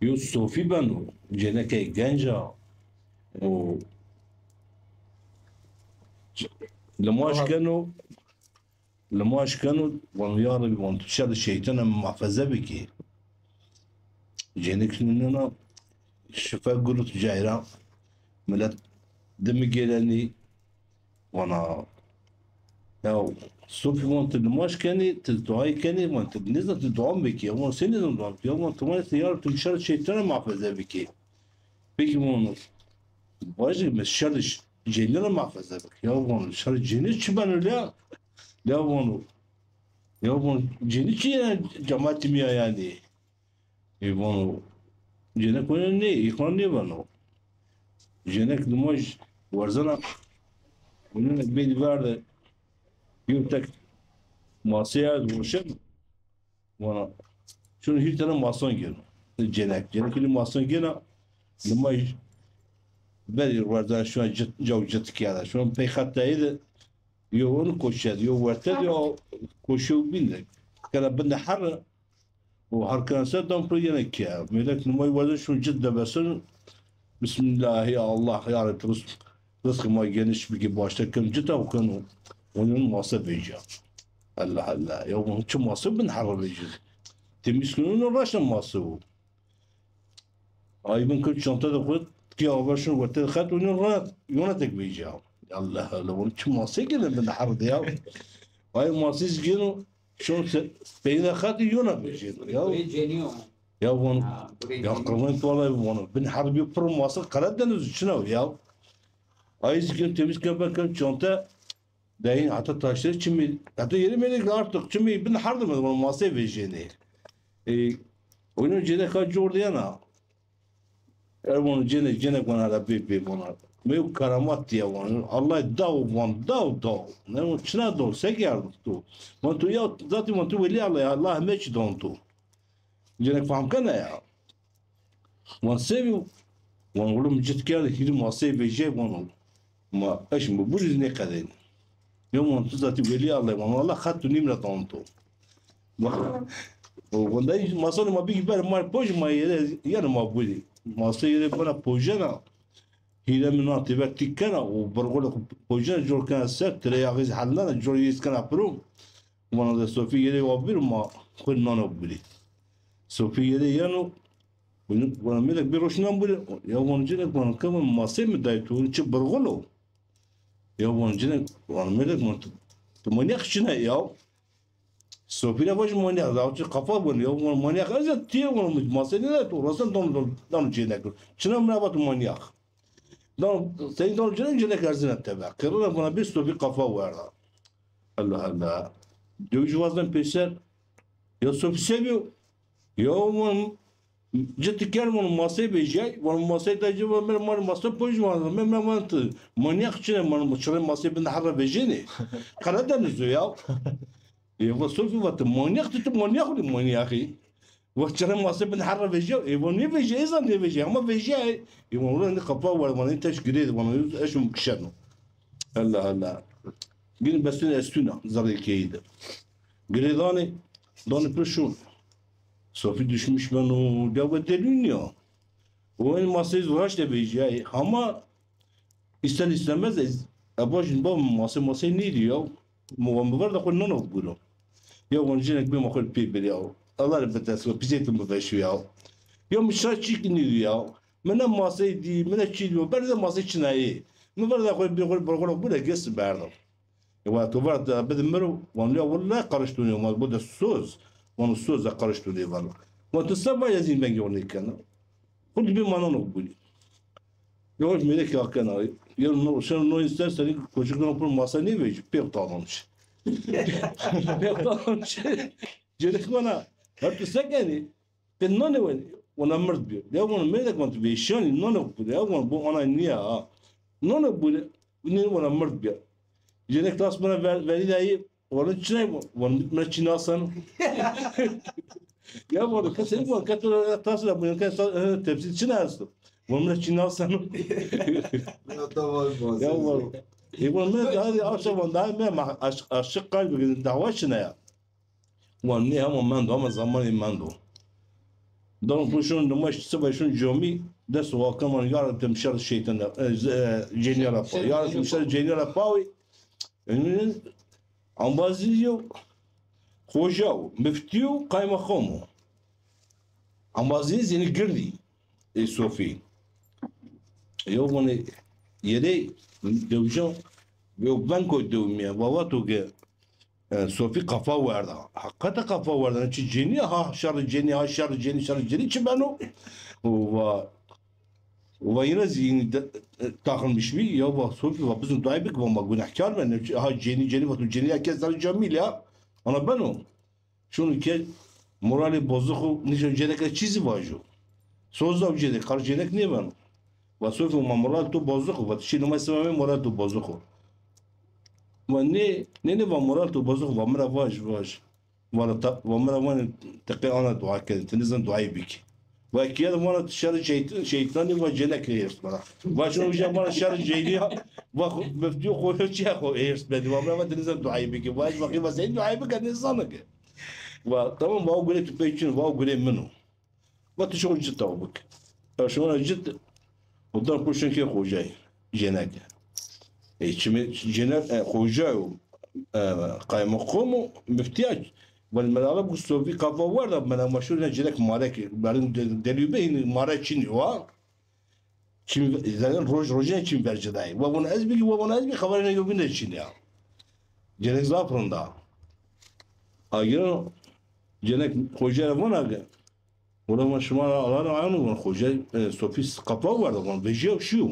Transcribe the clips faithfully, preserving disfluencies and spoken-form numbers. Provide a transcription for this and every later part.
Yo sofî beno, cênekê genc a. O limaj keno, limaj keno, vano ya Rebî, vano tu şerê şeytana muhafaze bikî. Cênek nîna şife girot cayra, milet dimi gêrenî, vana, ya sofî, van tu limaj kenî, tu duayî kenî, van tu nêzan tu dua bikî, ya van sey nêzan dua bikî, ya van tu vanê ya tu şerê şeytana muhafaze bikî. Peki vano, vajî mi şerê ş-, cênî ra muhafaze bikî. Ya vano şerê cênî çi beno la? Ya vano, ya vano cênî çi ya, cemaatî mi ya yanî? Ê vano, cênek vano nê, îqrar nêbeno. Cênek limaj werzena, limaj bêdî ver de, yew tek masey ard roşen, vana, şino hîrê tene masan gêno. Cênek, cênek hîrê masan gêna, limaj verî werzena şino cit, caw cit kerde. Şino pey xetayî de, yew onu koşe de, yew werte de, yew koşe û bîn de. Kena bin de herre, û her kena ser dam piro yena ke. Mêlek nimay werzen şûn cit de besin. Bismillah, ya Allah, ya Reb, tu rizq, rizqê ma geniş bikî, başte ken cita û keno. Onun mase vecîya. Allah Allah. Ya vano çi mase bin herre vecî. Temiz keno, no raşta mase o. Ay bin kir çanta de xo, ki aver şûn werte de xet, onun rahat, yona tek vecîya. Allah Allah, onun çi mase gene bin herre de ya. Ay mase zî geno, şûn se-, peyde xetî yona vecîno ya. Burê cênî yo. Ya vano, ha, burê ya cênî. Qirvan tu vallahi vano, bin herre bî pir mase, Karadeniz çina ya. Ay zî geno temiz ken ben ken çanta, dayîn heta taştê çimî, heta yerê mêlek artık çimî bin herre de vano mase vecînê. E, onun cênek ha cor de yena. Er vano cênek, cênek vano hele bê, bê vano. Meyo keramat diye vano. Allah daw van, daw, daw. Ne o çina daw, se kerdo tu? Van tu ya, zaten van tu welî Allah, Allah heme çi don tu. Cênek fehm kena ya. Van se bî, van oğlum cit kerde, hîrê masey vecîyay, vano. Ma eşm bu, burî zî nêqedên. Yo, van tu zatî welî Allah, van Allah xet tu nîmre dan tu. O, van dayî masanê ma bigî ber, ma poj ma yere, yanî ma burî. Masa yere bana pojena. Hîrê mi na têver tîk kena, o birgolê xo pojena, cor kena ser, tirê yaxî zî helnena, cor yîz kena piro. Vana de sofî yere wa bir ma xo nano burî. Sofî yere yeno, vana mêlek bê roşnan burî. Ya vano cênek vano ke vano masey mi day tu, çi birgol o. Ya vano cênek, vano mêlek vano tu, tu manyak çina ya. Sofî ra vajî manyak, ya çi kafa vano ya, vano manyak ez a, tîye vano masey nêday tu, rasten dano, dano, dano cênek. Çina mi ra va tu manyak. Dano, sey dano cênek, cênek erzena tebe. Qirina vana bê sofî kafa werda. Allah Allah. Dewijî wazden peyser. Ya sofî se bîyo? Ya vano, citi kerd vano masey vecîyay, vano masey da ci, vano mera, mera masa poj vano, mera, mera vano tu manyak çine, vano çirê masey bin herre vecînê. Karadeniz o ya. E, va sofî va tu manyak, tu, tu manyak o, manyak î. Va çirê masey bin herre vecîya, e, va nêvecîya, ez zan nêvecîya, ama vecîya, e. E, vano ora ne kapa var, vano teş girê, vano eşm kişeno. Allah Allah. Gün besûn estûna, zerrê keyî de. Girê danê, danê pir şûn. Sofî düşmüş beno, ya ve delîl nîya. O en masey zor raşte vecîyay. Hama ister istemez ez, e, bajin ba masey, masey nêdî ya. Mi, mi ver de xo nano buro. Ya vano cênek bê ma xo pê bir ya. Allah rê biterso, pisê tu mi veşo ya. Ya mi şa çîk nîdî ya. Mi ne masey dî, mi ne çî dî. Ber de masey çinayê. Mi ver de xo bir, xo bir, xo bir, xo bir, gesi berdo. E, wa to vara da bide mi ro, vano ya wellay qariştûnê, ma bu de soz. Vano soz de qariştûnê vano. Vano tu se vay ez în vengê xo nêkena. Xo di bê ma nano bûrî. Ya hoş mêlek ya kena. Ya no, şen no ister seni koçuk no pur masa nêvecî, pêk talamış. Pêk talamış. Cênek vana, her tu se kenî? Qe nane wen, wana mird bîyo. Ya wana mêrek wan tu vêşanî, nane bure. Ya wana bu ana nîya ha. Nane bure, nî wana mird bîya. Cênek tas bana ver-, verî dayî, wana çinay, wana mi ra çî nasan. Ya wana kesê wana kes tas ra bu kes, e, tepsî çina esto. Wana mi ra çî nasan. Ya tamam, ya wana. E wana mi daha di aşa wana daha mi ma aş-, aşık kalbi dawa çina ya. Wan nê hema mendo, hema zamanê mendo. Dano xo şono nimaş, siba şono camî, dest û akan vano, ya Reb, ti mi şerê şeytan ra, e, z-, e, cenîya ra pa. Ya Reb, ti mi şerê cenîya ra pawî. Yanî, embazî yo, xoca o, miftî yo, qaymeqam o. Embazî zî gird î, ê Sofî. Yo vanê, yerê dewjan, yo veng koy dewmîye, va vato ke, e, Sofî qefa werda. Heqîqete qefa werda. Çi cenî, ha şerê cenî, ha şerê cenî, şerê cenî çi beno? Û va, va yine zî yine de, e, taxilmiş bî. Ya va Sofî, va bizin duayê bik, va ma gunehkar ben. Ha cenî, cenî, va tu cenî ya kes zerrê camî ya. Ana beno. Şunu ke moralê bozuk o, nîşan ceneke çî zî vajo. Soz da cêde, qar cenek nêbeno. Va Sofî, ma moral to bozuk o. Va ti şî nimay siba mi, moral to bozuk o. Va nê, nê, nê, va moral to bozuk o. Va mi ra vaj, vaj. Va ra ta-, va mi ra vanê ti qey ana dua kenê, ti nizan duayê bikî. Va kîye de vana ti şerê şeyt-, şeytanî, va cenek hêrs bena. Va şunu uca vana şerê cenî ya, va xo, miftî yo xo çî xo hêrs bedî. Va mi ra va ti nizan duayê bikî. Va ez va qey va sey duayê bike, nêzana ke. Va tamam, va o gure tu pey çin, va o gure min o. Va ti şo cit aw bik. E, şona cit, o dan xo şin kê xocay, cenek. E, çimê cenek, e, xoca yo, e, qaymeqam o, miftî ya. Van mela bik Sofî qefa werda, mela ma şo ne cenek marek, berin de-, delî be, hîn mare çinî wa. Çim, zaten roj, rojine çim verci dayê. Wa vana ez bikî, wa vana ez bikî, xeberê ne yo bîn de çin ya. Cenek zaf rind a. Agir o, cenek xoca ra vana ke, wela ma şima ra, Allah ra ayano, vana xoca, e, Sofî qefa werda, vana vejîya şîyo.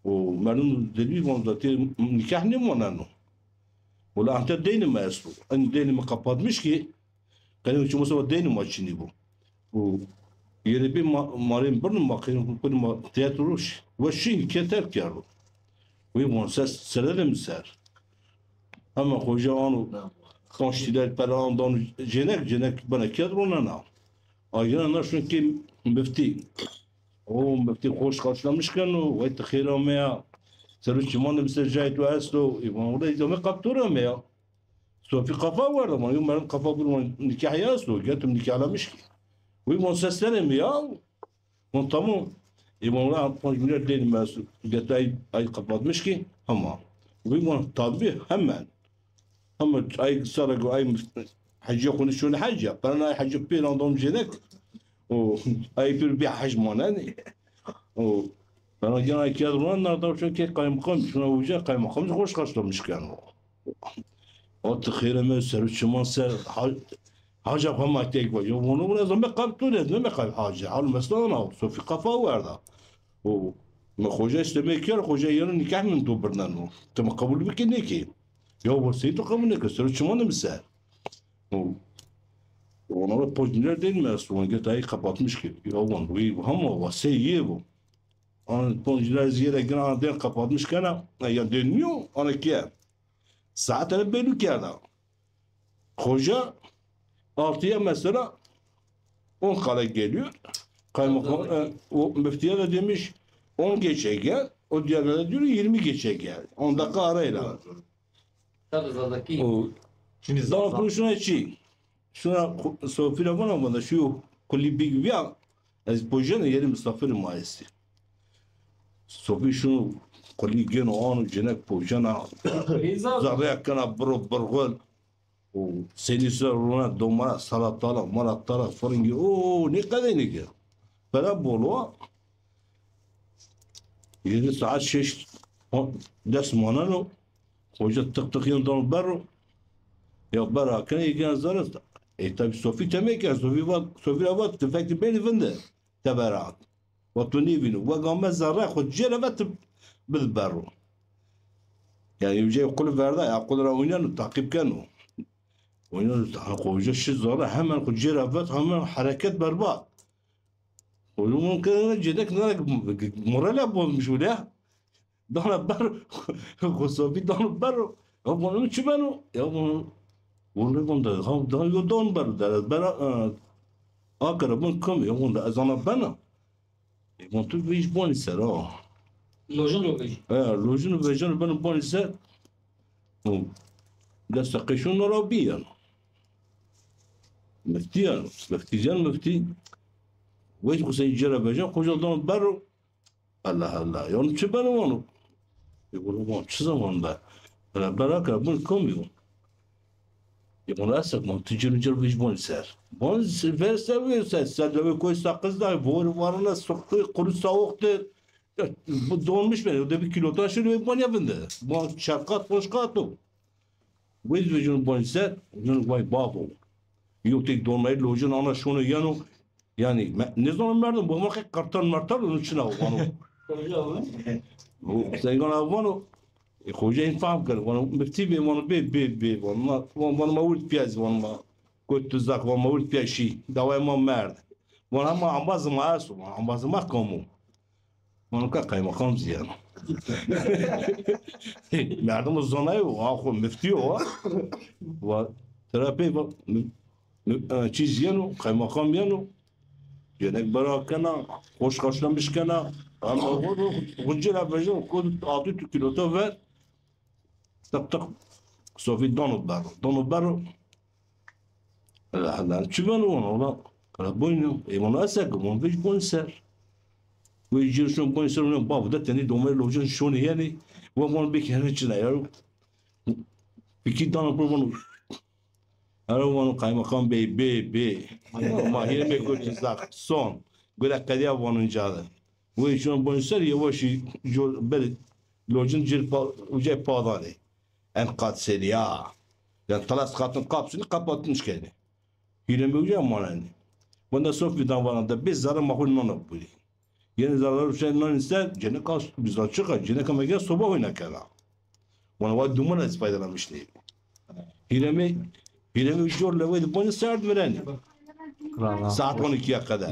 O merdim delî, vana zatê nikah nêmaneno. Wela ente deynê mi esto. Enî deynê mi qepatmiş kî, qenî çimo seba deynê ma çinî bo. Û yerê bê ma, ma rê birno, ma qenî kulî ma tiyatro ş-, we şî ke terk kerdo. Wî von ses serede mi ser. Hema xoca ano, qanc tîler pere an dano cenek, cenek bena ked ronena. Agina na şun kê miftî. O miftî xoş qarşılamış keno, wey ti xêr ameya. Sero çiman de mi ser cayê tu esto. Ê van, wela îzamê qap to ra ameya. Sofî qefa werda, van yo merdim qefa bur, van nikah ya esto, gel tu mi nikahlamiş kî. Wî van ses serê mi ya. Von tamam. Ê van wela panc milyar deynê mi esto. Gel tu ay, ay qepatmiş kî, hema. Wî van tabi hemen. Hema ay sara go ay hecîya xo nişonê hecîya. Pera na ay hecîya pêr an dano cenek. O ay pêr bê hec manenê. O bena gena kiyad ronan, narda şo kê qaymeqam, şuna uca qaymeqam zî xoş qarşılamış keno. O ti xêr ame, sero çiman ser, ha-, haca hema tek vajo. Vano, vano ez ame qap to rê, ez name qap haca. Hal mesela ana, Sofî qefa werda. O mi xoca îstemê kerd, xoca yeno nikah min do birneno. Ti mi qebul bikî nêkî. Ya wa sey tu qebul nêkî, sero çiman de mi ser. O, ona da ponc milyar deynê mi esto, van gel tu ay qepatmiş kî. Ya van, wî hema wa sey yê bo. An ponc lira zîyere gina, an dên qepatmiş kena, e, ya dên nîyo, ana kîye. Saetene belli kerda. Xoca altıya mesela on kala geliyor. Qaymeqam, e, o müftüye de demiş on geçe gel, o diğerine de diyor yirmi geçe gel. On dakika arayla. Tabii, Zazakî. O, şimdi daha Zazak. Şuna çi? Şuna ku-, Sofî ra vana, vana şu kulî big viya, ez pojena, yerê misafirê ma estî. Sofî şunu kulî geno ano cenek pojena. Zerreya kena biro birxul. O senî ser rona domana, salatala, malatala, firingî. O nêqedeyne ke. Pere bol wa. Yedi saat şeş, on, des maneno. Xoca tiq tiq yeno dano berro. Ya berra kenê, yê gena zerre. E, tabî Sofî temê kerd, Sofî vat, Sofî ra vat, ti fek ti bênî vinde. Teberat. Vat tu nêvîno. Weg ame zerre xo cêre vet, ti bid berro. Yanî yew cayê qulf verda, ya qulf ra oyneno, taqîb keno. Oyneno, ha, xoca şi zerre, hemen xo cêre vet, hemen hereket berbat. Oğlum, onun kadar cedek ne morale bozmuş öyle ya. Dana ber, Sofî dana ber. Ya bunun çi beno? Ya bunun, vallahi bunda, ha, daha yo don ber, der, ber, e, akara bun kim? Ya bunda, ez ana bena. E, bun tu vej boni ser, ha. Lojun lo vej. E, lojun vejun beno boni ser. Hı. Desta qeşun nora biyan. Müftî yan, müftî yan, müftî. Weyt Huseyîn ci ra vejeno, xoca dano berro. Allah Allah. Yanî çi beno vano? E, vano, vano, çi zaman be? Bela bela ke bun kom yo. E, vano esek man, ti cîr cîr vij bon ser. Bon ver ser, ver ser. Ser de koy sakız da, vor varına soktu, kuru sawoktu. Ya, bu donmuş beni, o da bir kilo taşı ve bon evinde. Bon çarkat, boş katu. Vej ve cun bon ser, cun vay babo. Yo tek donmayı locun ana şunu yanu. Yanî, me-, nêzano merdim, bo ma qey qertan mertan û çina o, vano. Xoca abi. O Seygan abi vano, e, xoca în fehm kerd, vano, miftî bê, vano, bê, bê, bê, vano, ma, vano, vano, ma wird piyaz, vano, ma, kot tu zak, vano, ma wird piyaz şî, dawayê ma merd. Vano, hema embazê ma esto, vano, embazê ma kam o? Vano, ka qeymeqam zî yeno. Merdim o zonayê o, ha, xo miftî yo, ha. Va, tera pey, va, mi-, mi-, e, çî zî yeno, qeymeqam yeno. Gelek bera kena, xoş qarşılamış kena. Ama o, o, o cira vejin, ko altı yüz kilo to ver. Tık tık. Sofî dano berro. Dano berro. Allah Allah. Çi beno vano, ola? Kara boynu. E, vano esek, vano vej boynu ser. Vej cir şon boynu ser, vano babu da teni domê locun şoni yeni. Vano, vano beki hene çina ya. Fikir dano pro vano. Ero vano kaymakam bey, bê, bê. Ma hîrê bê kotî zak, son. Gule qedîya vano inca de. Wê şino bon ser yewaşî cor ber locin cir pa, ucay padanê. En qat serî ya. Yan talas qatin qapsini qapatin şkenî. Hîrê bê uca manenî. Wenda sof vidan vana de bê zerre ma xo nana burî. Yenê zerre uşen nanî ser, ceneka biza çıka, ceneka mege soba oyna kena. Wana wa duman ez faydalanmış neyim. Hîrê bê, hîrê bê cor lewê de boni serd virenî. Saat on ikiye kadar.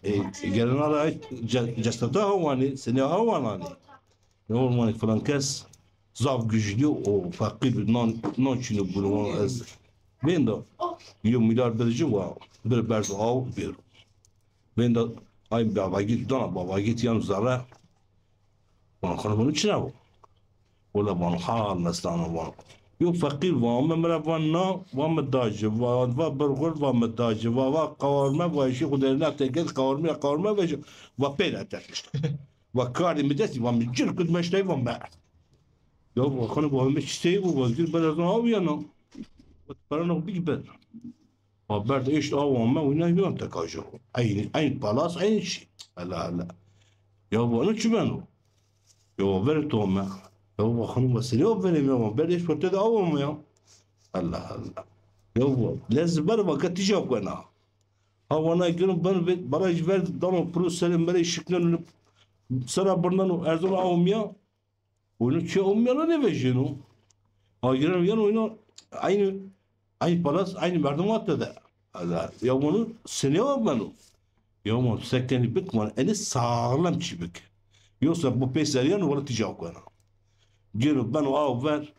E, gelen ara ce-, cesteta hawanî, seni hawananî. Ne olmanî filan kes zaf güçlü o fakir nan, nan çinî bunu ez. Ben de yo milyar verici var. Bir berz av bir. Ben de ay baba git dana baba git yan zara. Vano xanım bunu çina bu? Ola vano hal nestano vano. Yo feqîr va me mira va na, va me dacı, va, va birxur, va me dacı, va, va qawarme, va işi xo derine tekez qawarme, qawarme ve va peyda tertişte. Va kardî mi destî, va mi cir kud meştey, va me. Ya va xanım va me çi sey bu, va gir ben ezan aw ya na. Va paranok big ben. Ma berd eşt awa me wina yuan tekajo. Eynî, eyn palas, eyn şî. Hela hela. Ya vano çi beno? Ya ver to me. Ya va xanım va serê o verê me va. Berd eşt porte de awa me ya. Allah Allah. Ya va lez ber va ke tîja kuena. Ha vana gino ben ve-, baraj ver dano pro serê merê şiknen sera birnen erzon awa me ya. Oyno çi omyana ne vejeno? Agiren yan oyno aynı, aynı palas, aynı merdimat de. Allah, ya bunu sene var beno. Ya bunu sekeni bik man, eni sağlam çi bik. Yoksa bu peyser yan wala tîja kuena. Gero beno aw ver,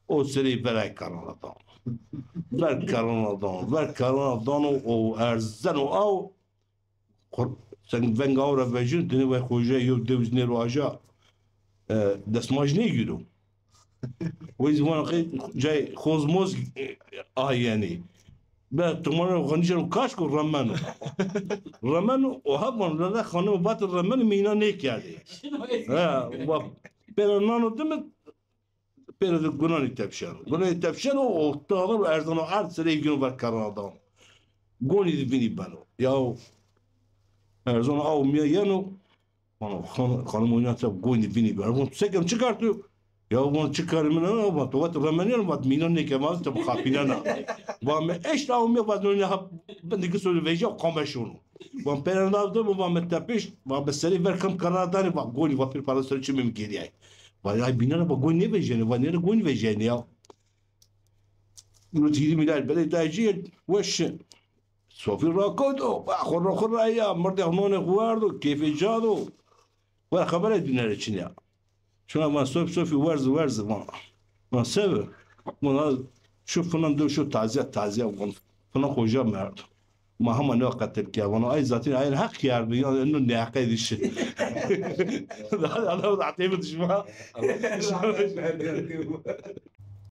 o serê veray karana dan. Ver karana dan, ver karana dan o, o erzen o aw, Xor-, sen veng aw ra vejin, dinê we xoce yew dewiz nêro aja, e, destmaj nêgîro. Wey zî vana qey cay xozmoz, e, a yenî. Be tumara xanî ceno kaşko remeno. Remeno, o ha vano, lele xanimo vat remeno, mîna nêkerdê. Ha, va, pêra nano dime, pêro de gunanî tepşeno. Gunanî tepşeno, o tağlar o erzano erd serê gino ver karana dano. Gonî de vînî beno. Ya erzano aw mîya yeno. Vano, xan-, xanim oyna te gonî de vînî beno. Von, sekem çi kar tu? Ya von, çi karê min a? Vat, vat remenîyeno, vat mîna nêke, vat te xapînena. Va mi eşt aw mîya, vat nonî ha bindigi sözü vejya, qame şono. Van pêra nav de mi, van mi tepişt, van bi serî ver kam karana danî, van gonî, van pir para serî çimê mi gêrîyay. Van ay bînena, van gonî nêvejênê, van nêre gonî vejênê ya. Unu hîrî mîlyar belê dayê ci, weş. Sofî rakot o, va xo ro xo ra ya, mirdê nonê xo werdo, keyfê ca do. Wa xebere dînere çin ya. Şuna van Sof-, Sofî werzi, werzi van. Van se bi? Van şu filan dew şu taziye, taziye van. Filan xoca merdo. Ma hema ne qetil ke. Van ay zaten ay heq kerdi. Ya eno ne heqe dişi. Daha adam da atayı düşma.